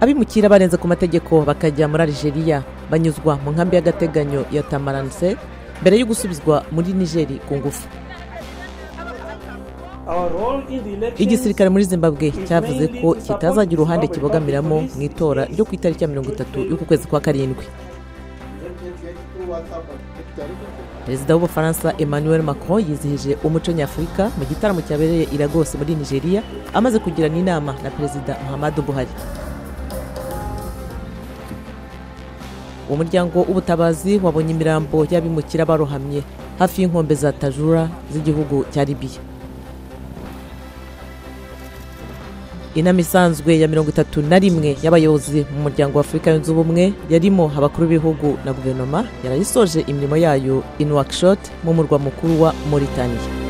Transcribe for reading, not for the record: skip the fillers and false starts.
Abimukira barenze ku mategeko bakajya muri Algeria banyuzwa mu nkambi y'agateganyo ya Tamanrasset mbere yo gusubizwa muri Niger ku ngufu. Igisirikare muri Zimbabwe cyavuze ko kitazagira uruhande kibogamiramo mu itora ryo ku itariki ya 30 y'uku kwezi kwa karindwi. Perezida w'Ubufaransa Emmanuel Macron yizihije umuco nyafurika mu gitaramo cyabereye i Lagos muri Nigeria, amaze kugirana inama na Perezida Muhammadu Buhari. Umuryango w'ubutabazi wabonye imirambo y'abimukira barohamye hafi y'inkombe za Tajura z'igihugu cya Libya. Inama isanzwe ya 31 y'abayobozi mu muryango wa Afurika yunze ubumwe yarimo abakuru b'ibihugu na guverinoma yarayisoje imirimo yayo i Nouakchott mu murwa mukuru wa Mauritania.